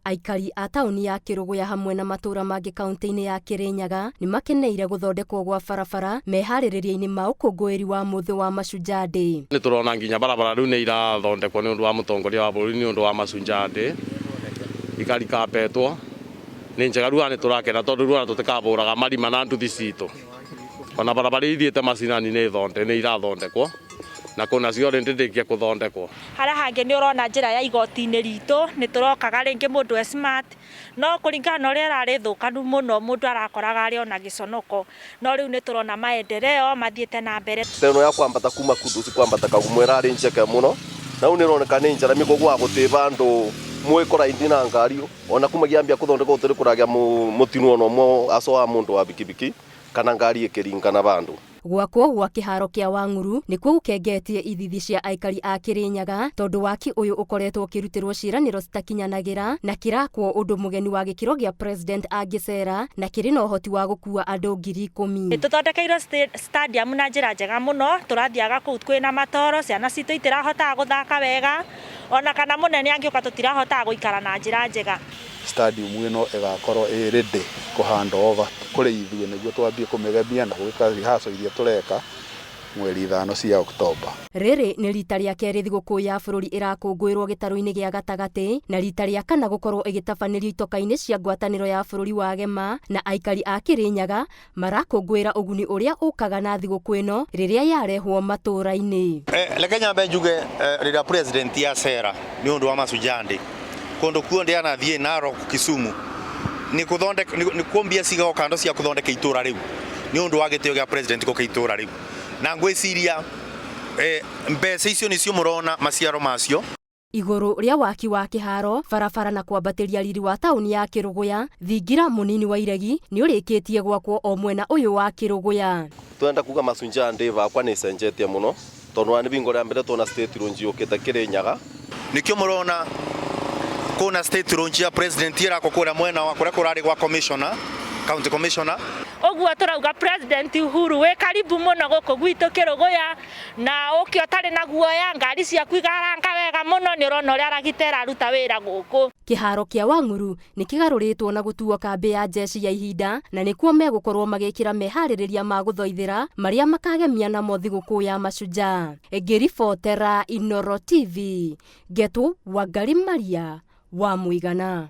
Aikari a taũni ya Kĩrũgũya hamwe na matũũra mangĩ kaunti-inĩ ya Kĩrĩnyaga nĩ makeneire gũthondekwo gwa barabara meharĩrĩria-inĩ ma ũkũngũĩri wa mũthĩ wa Mashujaa Day. Nĩ tũrona nginya barabara rĩu nĩ irathondekwo nĩ ũndũ wa mũtongoria wa bũrũri nĩ ũndũ wa Mashujaa Day, ikarikapetwo, nĩ njega rĩu nĩ tũrakena tondũ rĩu ona tũtikabũraga marima na nduthi citũ. Ona barabara iria ithiĩte macinani nĩ irathondekwo na kũna cio rĩndĩ ndĩkia kũthondekwo. Harĩa hangĩ nĩ ũrona njĩra ya igoti-inĩ ritũ, nĩ tũrokaga rĩngĩ mũndũ e smart, no kũringana na ũrĩa ĩrarĩ thũkanu mũno mũndũ arakoraga arĩ ona gĩconoko, no rĩu nĩ tũrona maendeleo mathiĩte na mbere. Njĩra ĩno ya kwambata kuma Kudusi kwambata Kagumo ĩrarĩ njeke mũno, na rĩu nĩ ĩroneka nĩ njarami koguo gũtĩ vandũ mwĩkora indi na ngari ona kuma gĩambia kũthondekwo gũtirĩ kũragĩa mũtino ona ũmwe aso wa mũndũ wa bikibiki kana ngari ĩkĩringana vandũ. Gwakwo gwa kĩharo kĩa Wang'uru nĩkuo gũkengetie ithithi cia aikari a Kĩrĩnyaga tondũ waki ũyũ ũkoretwo ũkĩrutĩrwo ciĩranĩro citakinyanagĩra na kĩrakwo ũndũ mũgeni wa gĩkĩro gĩa president angĩcera na kĩrĩ na ũhoti wa gũkua andũ 10,000. Tũthondekeirwo stadium na njĩra njega mũno, tũrathiaga kũu kwĩna matoro, ciana citũ itirahotaga gũthaka wega, ona kana mũnene angĩũka tũtirahotaga gũikara na njĩra njega. Stadium ĩno ĩgakorwo ĩ ready kũ hand over kũrĩ ithuĩ nĩguo twambie kũmĩgemia na gwĩka rehearsal iria tũreka mweri 5 cia October. Rĩrĩ nĩ rita rĩa kerĩ thigũkũ ya bũrũri ĩrakũngũĩrwo gĩtarũ-inĩ gĩa gatagatĩ na rita rĩa kana gũkorwo ĩgĩtabanĩrio itoka-inĩ cia ngwatanĩro ya bũrũri wa Gema na aikari a Kĩrĩnyaga marakũngũĩra ũguni ũrĩa ũkaga na thigũkũ ĩno rĩrĩa yarehwo matũũra-inĩ. Reke nyambe njuge rĩrĩa president acera nĩ ũndũ wa Mashujaa Day kũndũ kuothe anathiĩ Narok, Kisumu nĩ kũthondeka nĩ kũmbia cigao kando cia kũthondeka itũra rĩu nĩ ũndũ wa gĩtĩo gĩa president gũka itũra rĩu na ngwĩciria mbeca icio nĩcio mũrona maciaro macio. Igũrũ rĩa waki wa kĩharo, barabara na kwambatĩria riri wa taũni ya Kĩrũgũya, thingira mũnini wa iregi nĩ ũrĩkĩtie gwakwo o mwena ũyũ wa Kĩrũgũya. Twenda kuga Mashujaa Day bakwa nĩ icenjetie mũno tondũ wa nĩ bingo rĩa mbere tuona state launch yũkĩte Kĩrĩnyaga. Nĩkĩo mũrona kũna state launch ya president ĩrakwo kũrĩa mwena wa kũrĩa kũrarĩ gwa commissioner, county commissioner. Ũguo tũrauga President Uhuru wĩ karibu mũno gũkũ gwitũ Kĩrũgũya na ũke ũtarĩ na guoya, ngari ciaku ikaranga wega mũno, nĩ ũrona ũrĩa ragita ĩraruta wĩra gũkũ. Kĩharo kĩa Wang'uru nĩ kĩgarũrĩtwo na gũtuo kambĩ ya jeshi ya ihinda na nĩkuo megũkorwo magĩkĩra meharĩrĩria ma gũthoithĩra marĩa makagemia namo thigũkũ ya Mashujaa. Ngĩribotera Inooro TV, Ngetũ Wangari Maria wa Mũigana.